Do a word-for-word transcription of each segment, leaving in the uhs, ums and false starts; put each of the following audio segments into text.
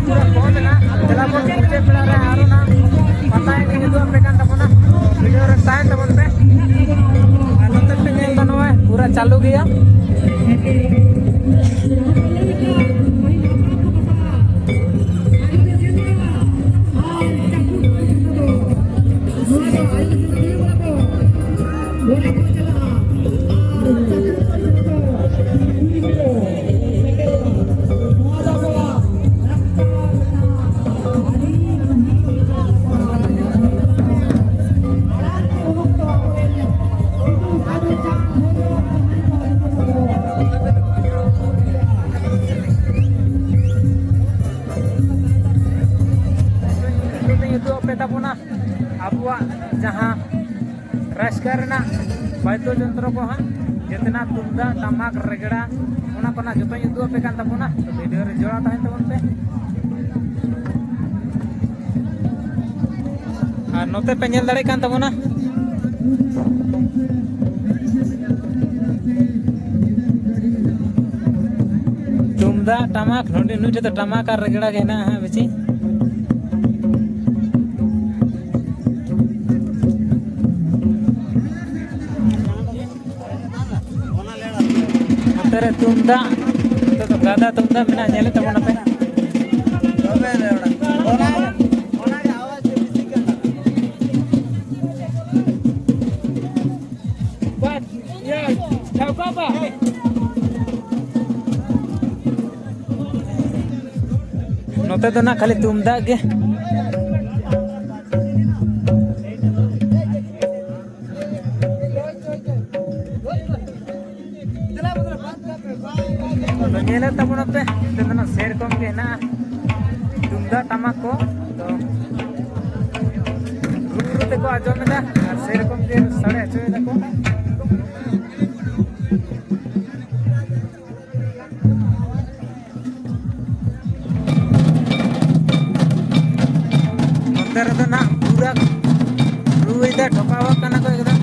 ᱯᱩᱨᱟᱹ ᱠᱚᱢ ᱮᱱᱟ᱾ ᱫᱮᱞᱟ ᱵᱚᱱ ᱢᱩᱪᱟᱹᱫ ᱵᱮᱲᱟ ᱨᱮ ᱟᱨᱚ ᱱᱟᱜ ᱯᱟᱛᱟ ᱮᱱᱮᱡ ᱩᱫᱩᱜ ᱟᱯᱮ ᱠᱟᱱ ᱛᱟᱵᱚᱱᱟ᱾ ᱵᱷᱤᱰᱤᱭᱳ ᱨᱮ ᱛᱟᱦᱮᱱ ᱛᱟᱵᱚᱱ ᱯᱮ᱾ ᱟᱨ ᱱᱚᱛᱮ ᱯᱮ ᱧᱮᱞ ᱮᱫᱟ, ᱱᱚᱜᱼᱚᱭ ᱯᱩᱨᱟᱹ ᱪᱟᱹᱞᱩ ᱜᱮᱭᱟ᱾ ᱱᱤᱛᱚᱜ ᱫᱚᱧ ᱩᱫᱩᱜ ᱟᱯᱮ ᱛᱟᱵᱚᱱᱟ ᱟᱵᱚᱣᱟᱜ ᱡᱟᱦᱟᱸ ᱨᱟᱹᱥᱠᱟᱹ ᱨᱮᱱᱟᱜ ᱵᱟᱫᱽᱫᱚ ᱡᱚᱱᱛᱨᱚ ᱠᱚ ᱦᱟᱸᱜ, ᱡᱮᱛᱮᱱᱟᱜ ᱛᱩᱢᱫᱟᱜ, ᱴᱟᱢᱟᱠ, ᱨᱮᱜᱽᱲᱟ, ᱚᱱᱟ ᱠᱚ ᱱᱟᱜ ᱡᱚᱛᱚᱧ ᱩᱫᱩᱜ ᱟᱯᱮ ᱠᱟᱱ ᱛᱟᱵᱚᱱᱟ᱾ ᱛᱚ, ᱵᱷᱤᱰᱤᱭᱳ ᱨᱮ ᱡᱚᱲᱟᱣ ᱛᱟᱦᱮᱱ ᱛᱟᱵᱚᱱ ᱯᱮ᱾ ᱟᱨ ᱱᱚᱛᱮ ᱯᱮ ᱧᱮᱞ ᱫᱟᱲᱮᱭᱟᱜ ᱠᱟᱱ ᱛᱟᱵᱚᱱᱟ, ᱛᱩᱢᱫᱟᱜ, ᱴᱟᱢᱟᱠ, ᱱᱚᱰᱮ ᱱᱩᱭ ᱴᱷᱮᱱ ᱫᱚ ᱴᱟᱢᱟᱠ ᱟᱨ ᱨᱮᱜᱽᱲᱟ ᱜᱮ ᱦᱮᱱᱟᱜᱼᱟ ᱦᱟᱸᱜ ᱵᱮᱥᱤ᱾ ᱱᱚᱛᱮ ᱨᱮ ᱛᱩᱢᱫᱟᱜ, ᱱᱚᱛᱮ ᱫᱚ ᱜᱟᱫᱟ ᱛᱩᱢᱫᱟᱜ ᱢᱮᱱᱟᱜᱼᱟ, ᱧᱮᱞᱮᱫ ᱛᱟᱵᱚᱱᱟᱯᱮ᱾ ᱱᱚᱛᱮ ᱫᱚ ᱱᱟᱜ ᱠᱷᱟᱹᱞᱤ ᱛᱩᱢᱫᱟᱜ ᱜᱮ᱾ ᱟᱫᱚ ᱧᱮᱞᱮᱫ ᱛᱟᱵᱚᱱᱟᱯᱮ, ᱱᱚᱛᱮ ᱫᱚ ᱱᱟᱜ ᱥᱮᱨᱚᱠᱚᱢ ᱜᱮ ᱦᱮᱱᱟᱜᱼᱟ ᱛᱩᱢᱫᱟᱜ ᱴᱟᱢᱟᱠ ᱠᱚ᱾ ᱛᱚ, ᱨᱩ ᱨᱩ ᱛᱮᱠᱚ ᱟᱸᱡᱚᱢ ᱮᱫᱟ ᱟᱨ ᱥᱮᱨᱚᱠᱚᱢ ᱜᱮ ᱥᱟᱰᱮ ᱦᱚᱪᱚᱭ ᱫᱟᱠᱚ᱾ ᱱᱚᱛᱮ ᱨᱮᱫᱚ ᱱᱟᱜ ᱯᱩᱨᱟᱹ ᱨᱩᱭ ᱫᱟ, ᱴᱷᱚᱠᱟᱣ ᱠᱟᱱᱟ ᱠᱚ ᱮᱠᱫᱚᱢ᱾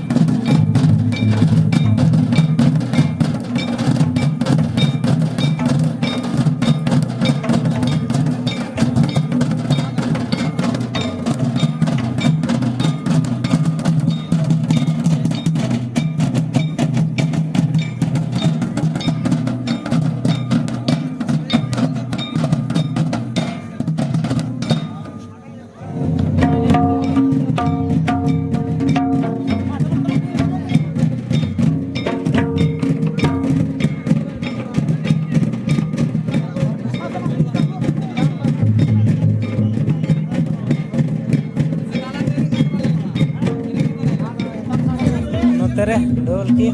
ᱰᱷᱚᱞᱠᱤ,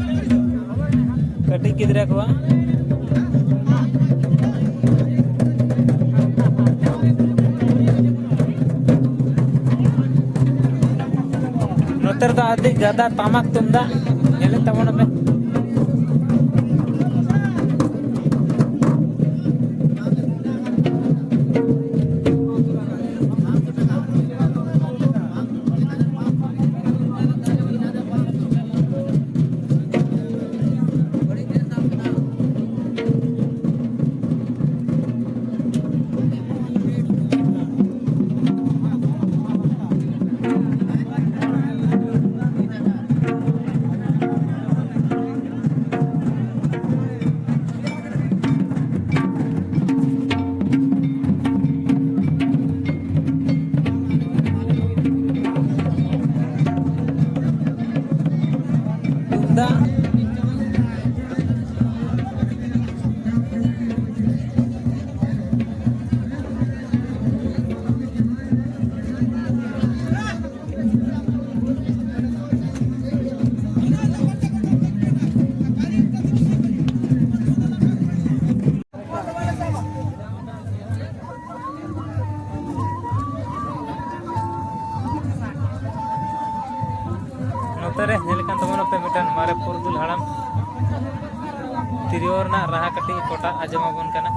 ᱠᱟᱹᱴᱤᱡ ᱜᱤᱫᱽᱨᱟᱹ ᱠᱚᱣᱟᱜ᱾ ᱱᱚᱛᱮ ᱨᱮᱫᱚ ᱟᱹᱰᱤ ᱜᱟᱫᱟ ᱴᱟᱢᱟᱠ ᱛᱩᱢᱫᱟᱜ ᱧᱮᱞᱮᱫ ᱛᱟᱵᱚᱱᱟᱯᱮ᱾ ᱛᱩᱢᱫᱟᱜ᱾ ᱱᱚᱛᱮ ᱨᱮ ᱧᱮᱞ ᱠᱟᱱ ᱛᱟᱵᱚᱱᱟ ᱯᱮ ᱢᱤᱫᱴᱟᱝ ᱢᱟᱨᱮ ᱯᱩᱨᱩᱫᱷᱩᱞ ᱦᱟᱲᱟᱢ ᱛᱤᱨᱭᱳ ᱨᱮᱱᱟᱜ ᱨᱟᱦᱟ ᱠᱟᱹᱴᱤᱡ ᱠᱚᱴᱟ ᱟᱸᱡᱚᱢ ᱟᱵᱚᱱ ᱠᱟᱱᱟ᱾